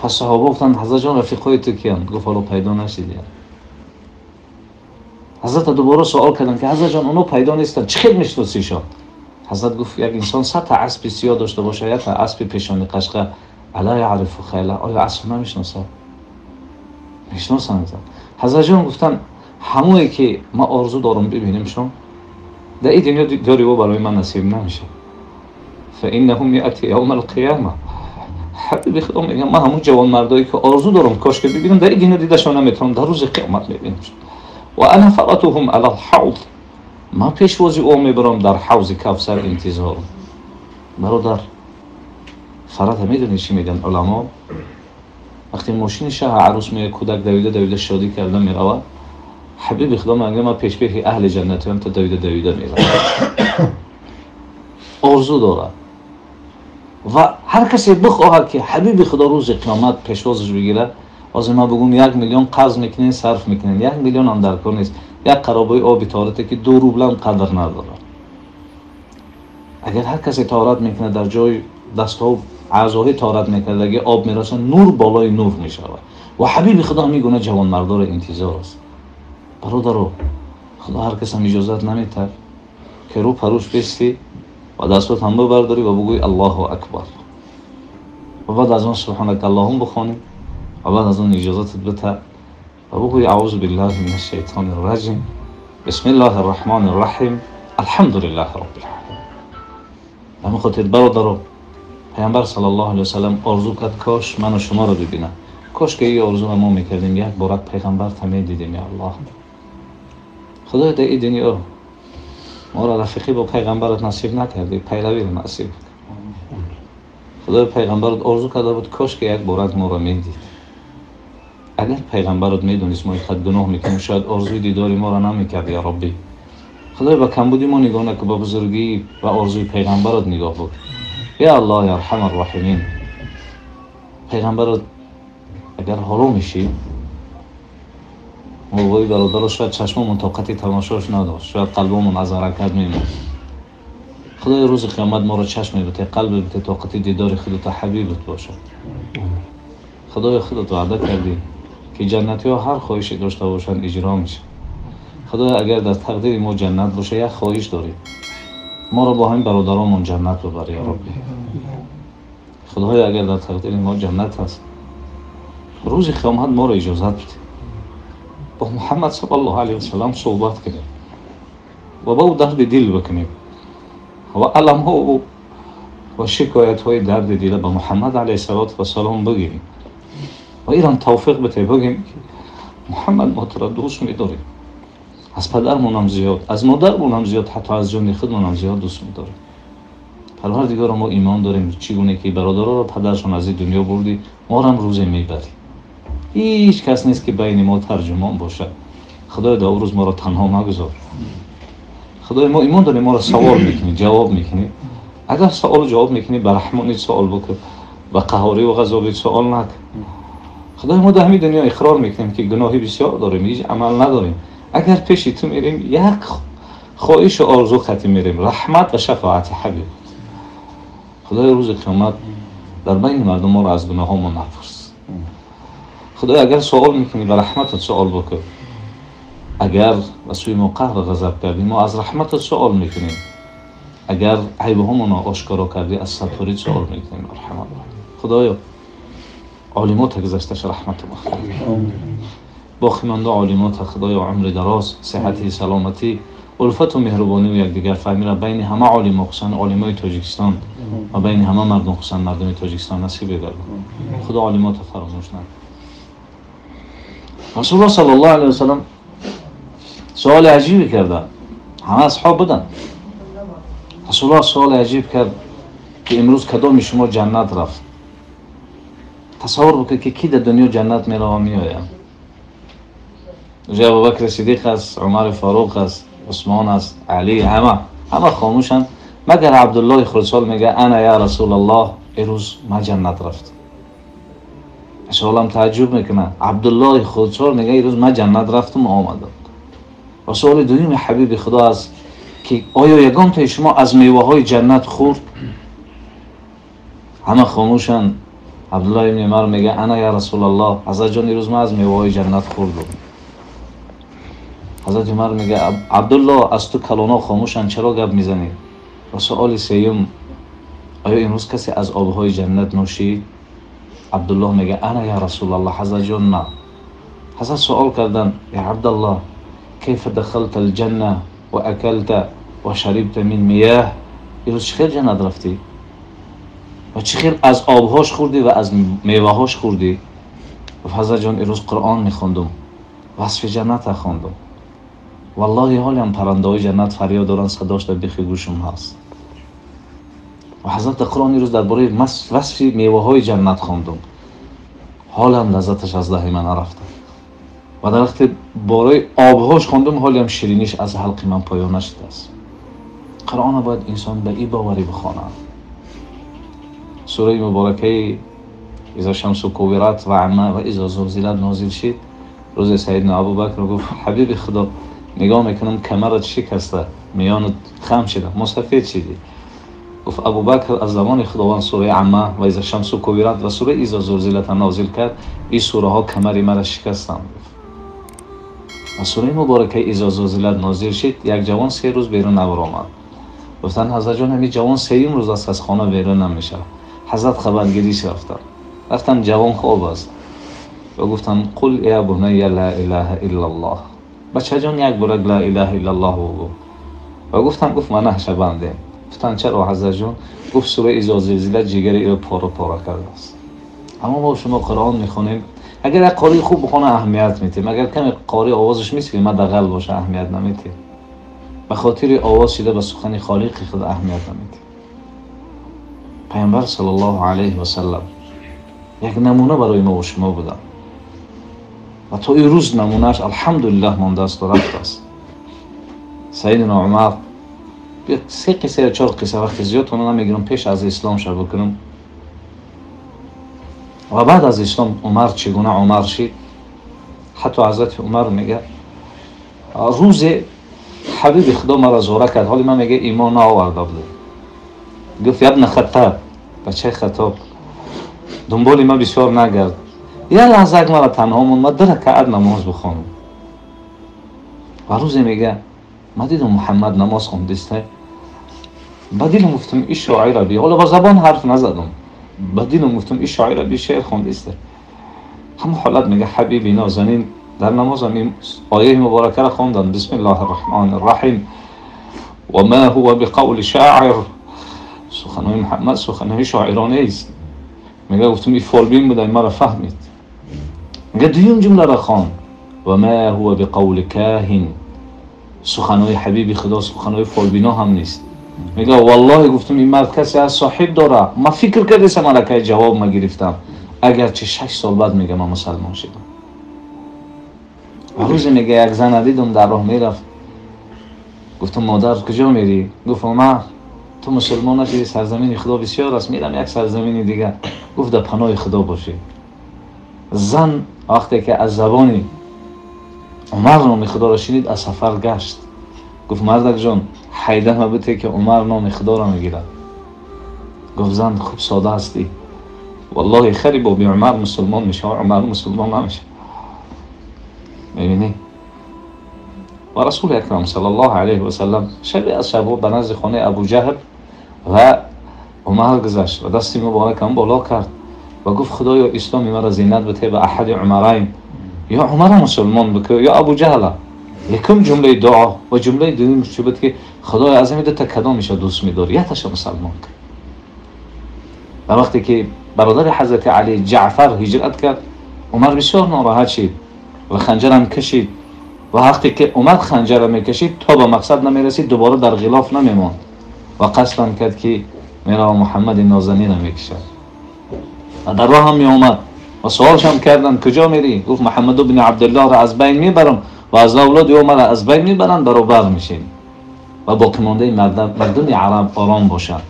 Пас саҳоба гуфтанд: ҳазрат ҷон, рафиқҳои ту киянд? Гуфт: ҳоло пайдо нашидиянд. Ҳазрата дубора суол карданд, ки ҳазрат ҷон, оно пайдо нестанд, чӣ хел мешиносишон? Ҳазрат гуфт: як инсон 100 та аспи сиёҳ дошта бошад, якта аспи пешони қашқа, ала яърифу хайла, оё асп намешиносад? Мешиносанд. Ҳазрат ҷон гуфтанд: ҳамое ки ман орзу дорам бибинимшон, дар ин дунё дидори ӯ барои ман насиб намешавад. Фаиннаҳум яъти явма алқияма. Ҳабиби Худо мегӯям: ман ҳамун ҷавонмардое ки орзу дорам кош ки бибинам, дар ин дунё дидашон наметавонам, дар рӯзи қиёмат мебинамшон. Ва ана фаратуҳум ала лҳавд, ман пешвози ӯ мебарам, дар ҳавзи Кавсар интизорам. Бародар, фарата медонӣ чӣ мегӯянд уламо? Вақте мошини шаҳ арӯс меояд, кӯдак давида давида шодӣ карда меравад. Ҳабиби Худо мегӯяд: ман пешпеши аҳли ҷаннатиам то давида давида меравад. Орзу дорад ва ҳар касе бихоҳад, ки ҳабиби Худо рӯзи қиёмат пешвозаш бигирад. Ҳозир ман бигӯм 1 миллион қарз мекунен, сарф мекунен, 1 миллион ҳам дар кор нест, як қаробаи оби тоҳарате ки 2 рублам қадр надорад. Агар ҳар касе тоҳарат мекунад, дар ҷои дастҳо аъзоҳои тоҳарат мекардаги об мерасад, нур болои нур мешавад. Ва ҳабиби Худо ҳамин гуна ҷавонмардоро интизор аст. Бародаро, Худо ҳар касам иҷозат наметад, ки рӯ парӯш бестӣ ва дастот ҳам бибардорӣ ва бигӯӣ: Аллоҳу акбар, ва баъд аз он субҳанака Аллоҳум бихонӣ, ва баъд аз он иҷозатат бита ва бигӯӣ: аъузу биллаҳи мин ашшайтони рраҷим, бисмиллаҳи рраҳмони рраҳим, алҳамду лиллаҳи роббил оламин. Ба ҳамин хотир, бародаро, Паямбар саллаллоҳу алайҳи васаллам орзу кард, кош ману шуморо бибинам. Кош ки ин орзуро мо мекардем, як борак пайғамбарта медидем. Я Аллоҳ, Худоё, дар ин дунё моро рафиқӣ бо пайғамбарат насиб накардӣ, пайравиро насиб. Худои, пайғамбарат орзу карда буд, кош ки як борак моро медид. Агар пайғамбарат медонист мо инқадр гуноҳ мекунем, шояд орзуи дидори моро намекард. Я Роббӣ, Худоё, ба камбуди мо нигоҳ накун, ба бузургӣ ва орзуи пайғамбарат нигоҳ букун. Я Аллоҳ, я арҳамар роҳимин. Пайғамбарат агар ҳоло мешид, мо бародаро шояд чашмомон тоқати тамошош надошт, шояд қалбомон аз ҳаракат мемонд. Худои, рӯзи қиёмат моро чашме бите, қалбе бите, тоқати дидори худата, ҳабибат бошад. Худои, худат ваъда кардӣ, ки ҷаннатиҳо ҳар хоҳише дошта бошанд, иҷро мешавад. Худоё, агар дар тақдири мо ҷаннат боша, як хоҳиш дорем: моро бо ҳамин бародаромон ҷаннат бибар, я Робби. Худоё, агар дар тақдири мо ҷаннат аст, рӯзи қиёмат моро иҷозат бите бо Муҳаммад саллаллоҳу алайҳи васаллам суҳбат кунем ва ба ӯ дарди дил бикунем ва аламҳо ва шикоятҳои дарди дила ба Муҳаммад алайҳиссалоту вассалом бигирем ва ирам тавфиқ бите, бигем ки: Муҳаммад, мо туро дӯст медорем, аз падармонам зиёд, аз модармонам зиёд, ҳатто аз ҷони худмонам зиёд дӯст медорем. Парвардигоро, мо имон дорем, чӣ гуне ки бародароро падаршон аз ин дунё бурдӣ, морам рӯзе мебарӣ. Ҳеҷ кас нест, ки байни мо тарҷумон бошад. Худоё, дар он рӯз моро танҳо магузор. Худоё, мо имон дорем, моро савол мекунӣ, ҷавоб мекунӣ. Агар саволу ҷавоб мекунӣ, ба раҳмонит савол бикун, ба қаҳорӣ ва ғазобит савол накун. Худоё, мо дар ҳамин дунё иқрор мекунем, ки гуноҳи бисёр дорем, ҳеҷ амал надорем. Агар пеши ту мерем, як хоҳишу орзу хати мерем: раҳмат ва шафоати ҳабиб. Худоё, рӯзи қиёмат дар байни мардум моро аз гуноҳҳомон напурс. Худоё, агар суол мекунӣ, ба раҳматат суол бикун. Агар ба сӯи мо қаҳру ғазаб кардӣ, мо аз раҳматат суол мекунем. Агар айбҳомонро ошкоро кардӣ, аз сатторит суол мекунем. Худоё, олимота гузашташ раҳмату мағфират, боқимонда олимота, Худоё, умри дароз, сиҳати, саломатӣ, улфату меҳрубонию якдигарфаҳмиро байни ҳама олимо, хусусан олимои Тоҷикистон, ва байни ҳама мардум, хусусан мардуми Тоҷикистон насиб бигардон. Худо олимота фаромӯш накун. Расулуллоҳ саллаллоҳу алайҳи васаллам суоли аҷибе карданд. Ҳама асҳоб буданд. Расулуллоҳ суоли аҷиб кард, ки имрӯз кадоми шумо ҷаннат рафт? Тасаввур бикунед, ки ки дар дунё ҷаннат мерава, меояд. Уже Абубакри Сидиқ аст, Умари Фаруқ аст, Усмон аст, Али, ҳама хомӯшанд, магар Абдуллоҳи хурдсол мега: ана, я Расулаллоҳ, имрӯз ман ҷаннат рафтам. Расулам тааҷҷуб мекунад: Абдуллоҳи хурдсол мега: имрӯз ман ҷаннат рафтам, омадам. Ва суоли дуюми ҳабиби Худо аст, ки оё ягонтаи шумо аз меваҳои ҷаннат хӯрд? Ҳама хомӯшанд. Абдуллоҳ ибни Умар мегӯяд: ана я Расулаллоҳ, Ҳазрат ҷон, имрӯз ман аз меваҳои ҷаннат хӯрдам. Ҳазрат Умар мегӯяд: Абдуллоҳ, аз ту калонҳо хомӯшанд, чаро гап мезанӣ? Ва суоли сеюм: оё имрӯз касе аз обҳои ҷаннат нӯшид? Абдуллоҳ мегӯяд: ана я Расулаллоҳ, Ҳазрат ҷон, ман. Ҳазрат суол карданд: я Абдуллоҳ, кайфа дахалта алҷанна ва акалта ва шарибта мин мияҳ? Имрӯз чӣ хел ҷаннат рафтӣ ва чӣ хел аз обҳош хӯрдӣ ва аз меваҳош хӯрдӣ? Гуфт: Ҳазрат ҷон, имрӯз Қуръон мехондум, васфи ҷаннатро хондум. Валлоҳи ҳолиам паррандаҳои ҷаннат фарёд доранд, садош дар бихи гӯшум ҳаст. Ва ҳазрат дар Қуръон имрӯз дар бораи васфи меваҳои ҷаннат хондум, ҳолам лаззаташ аз даҳи ман нарафта. Ва дар вақти бораи обҳош хондум, ҳолиам шириниш аз ҳалқи ман поён нашудааст. Қуръонро бояд инсон ба ин боварӣ бихонад. Сураи муборакаи иза шамсу кувират ва амма ва иза зулзилат нозил шид. Рӯзе Сайидна Абубакр гуфт: ҳабиби Худо, нигоҳ мекунам камарат шикаста, миёнат хам шида, мусафед шидӣ. Гуфт: Абубакр, аз замони Худованд сураи амма ва иза шамсу кувират ва сураи иза зулзилат нозил кард, ин сураҳо камари маро шикастанд. Ва сураи муборакаи иза зулзилат нозил шид, як ҷавон 3 рӯз берун набаромад. Гуфтанд: Ҳазрат ҷон, ҳамин ҷавон 3-юм рӯз аст аз хона берун намешавад. Ҳазрат хабаргириш рафтанд. Рафтанд, ҷавон хоб аст. Ва гуфтанд: қул я бунайя ла илаҳа иллаллоҳ. Бачаҷон, як бора ла илаҳа иллаллоҳ бигӯ. Ва гуфтанд: гуфт ман наҳшабандем. Гуфтанд: чаро ҳазрат ҷон? Гуфт: сураи иза зулзилат ҷигари ӯро пора пора кардааст. Аммо мо шумо Қуръон мехонем, агар як қории хуб бихона аҳамият медиҳем, агар каме қорӣ овозаш мисли ма дағал боша аҳамият намедиҳем. Ба хотири овоз шида ба сухани холиқи худ аҳамият намедиҳем. Паёмбар саллаллоҳу алайҳи васаллам як намуна барои мо ва шумо буданд ва то ин рӯз намунааш алҳамдулиллаҳ мондааст ва рафтааст. Сайидина Умар 3 қисса ё 4 қисса, вақти зиёд онро намегирам, пеш аз ислом ша бикунам ва баъд аз ислом Умар чӣ гуна Умар шид. Ҳатто ҳазрати Умар мегӯяд: рӯзе ҳабиби Худо маро зора кард, ҳоли ман мегӯяд имон наоварда будам. Гуфт: ябна Хаттаб, бачаи Хаттоб, дунболи ман бисёр нагард, як лаҳза маро танҳо монд, ман 2 ракаат намоз бихонам. Ва рӯзе мегӯяд: ман дидам Муҳаммад намоз хондиста, ба дилам гуфтам ин шоира би, ҳоло ба забон ҳарф назадам, ба дилам гуфтам ин шоира би шеър хондиста. Ҳамон ҳолат мегӯяд ҳабиби нозанин дар намозам ин ояи муборакаро хондам: бисмиллоҳи рраҳмони рраҳим ва ма ҳува биқавли шоир. Суханои Муҳаммад суханои шоиронест. Мегӯяд гуфтам ин фолбин буда, маро фаҳмид. Мегӯяд дуюм ҷумларо хон: ва ма ҳува биқавли коҳин. Суханои ҳабиби Худо суханои фолбино ҳам нест. Мегӯяд валлоҳи гуфтам ин мард касе аз соҳиб дора, ман фикр кардесам аллакай ҷавоб ма гирифтам, агарчи 6 сол баъд мегӯяд ман мусалмон шидам. Ва рӯзе мегӯяд як зана дидам дар роҳ мерафт. Гуфтам модар куҷо мерӣ? Гуфт: Умар, ту мусулмон нашидӣ, сарзамини Худо бисёр аст, мерам як сарзамини дигар. Гуфт: дар паноҳи Худо бошӣ. Зан вақте ки аз забони Умар номи Худоро шунид, аз сафар гашт. Гуфт: мардак ҷон, ҳайда мабуте ки Умар номи Худоро мегирад. Гуфт: зан, хуб сода ҳастӣ, валлоҳи хари боби Умар мусулмон мешавад, Умар мусулмон намешавад. Мебинӣ? Ва Расули Акрам саллаллоҳу алайҳи васаллам шабе аз шабҳо ба назди хонаи Абуҷаҳл ва Умар гузашт ва дасти муборакам боло кард ва гуфт: Худоё, исломи маро зинат бите ба аҳади Умарайн, ё Умарро мусулмон бикун ё Абуҷаҳла. Якум ҷумлаи дуо ва ҷумлаи дуюм чӣ буд ки Худоё, аз ҳамин дута кадомеша дӯст медорӣ, якташа мусалмон кун. Дар вақте ки бародари ҳазрати Али Ҷаъфар ҳиҷрат кард, Умар бисёр нороҳат шид ва ханҷарам кашид. Ва вақте ки Умар ханҷарро мекашид, то ба мақсад намерасид, дубора дар ғилоф намемонд ва қасдан кард ки мерава Муҳаммади нозанинро мекашад. Ва дар роҳ ҳам меомад ва суолшам карданд: куҷо мерӣ? Гуфт: Муҳаммад ибни Абдуллоҳро аз байн мебарам ва аз авлоди ӯ маро аз байн мебаранд, баробар мешем ва боқимондаи мардуми араб ором бошанд.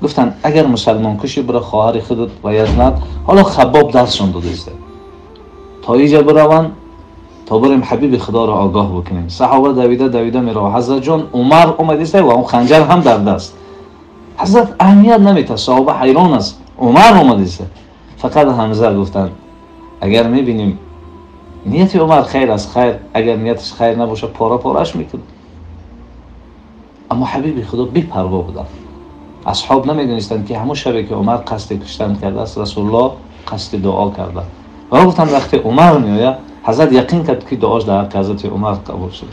Гуфтанд: агар мусалмон кушӣ, биро хоҳари худат ва язнат. Ҳоло Хаббоб дарсшон додааст то иҷа бираванд, то барем ҳабиби Худоро огоҳ бикунем. Саҳоба давида давида мерава. Ҳазрат ҷон, Умар омадиста ва он ханҷар ҳам дар даст. Ҳазрат аҳамият наметад, саҳоба ҳайрон аст, Умар омадиста. Фақат Ҳамза гуфтанд агар мебинем нияти Умар хайр аст, хайр, агар нияташ хайр набошад пора пораш мекунад. Аммо ҳабиби Худо бепарво буданд. Асҳоб намедонистанд ки ҳамон шабе ки Умар қасди куштан кардааст, Расулуллоҳ қасди дуо карда. Ва гуфтанд вақте Умар меояд, ҳазрат яқин кард ки дуош дар ҳаққи ҳазрати Умар қабул шуд.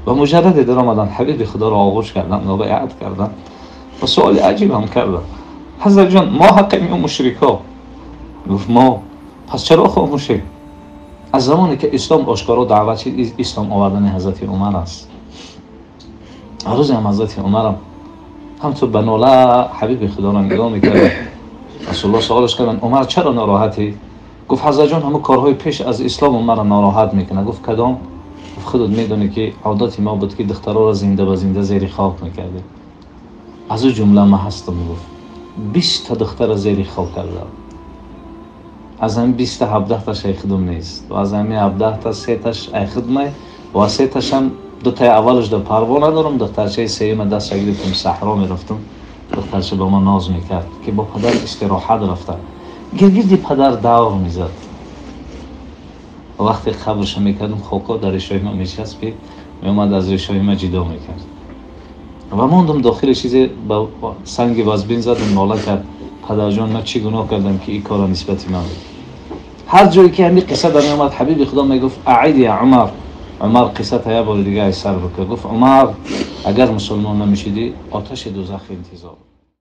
Ва муҷарраде даромаданд, ҳабиби Худоро оғӯш карданд ва байъат карданд ва суоли аҷиб ҳам карданд. Ҳазрат ҷон, мо ҳаққем ё мушрикҳо? Гуфт мо. Пас чаро хомӯшем? Аз замоне ки ислом ошкоро даъват шид, ислом овардани ҳазрати Умар аст. Рӯзе ҳам ҳазрати Умарам ҳамту ба нола ҳабиби Худоро нигоҳ мекард. Расулуллоҳ суолаш карданд: Умар, чаро нороҳатӣ? Гуфт: ҳазрат ҷон, ҳамон корҳои пеш аз ислом маро нороҳат мекунад. Гуфт: кадом? Гуфт: худат медонӣ ки одати мо буд ки духтароро зинда ба зинда зери хок мекардем. Аз ӯ ҷумла ман ҳастам. Гуфт: 20 та духтара зери хок кардам. Аз ҳамин 20 та 17 таш ай худам нест, ва аз ҳамин 17 та 3 таш ай худмай, ва 3 ташам ду таи аввалаш да парво надорам. Духтарчаи сеюма дастша гирифтам, саҳро мерафтам. Духтарча ба ман ноз мекард ки бо падар истироҳат рафта. Гиргирди падар давр мезад. Вақте қабрша мекардам, хокҳо дар решои ман мечаспид, меомад аз решои ман ҷидо мекард. Ва мондам дохили чизе, ба санги вазбин задам, нола кард: падарҷон, ман чӣ гуноҳ кардам ки ин корро нисбати ман? Ҳар ҷое ки ҳамин қисса дар меомад, ҳабиби Худо мегуфт: аид я Умар, Умар, қисса та як бори дига аз сар бикун. Гуфт: Умар, агар мусулмон намешидӣ, оташи дӯзах интизор.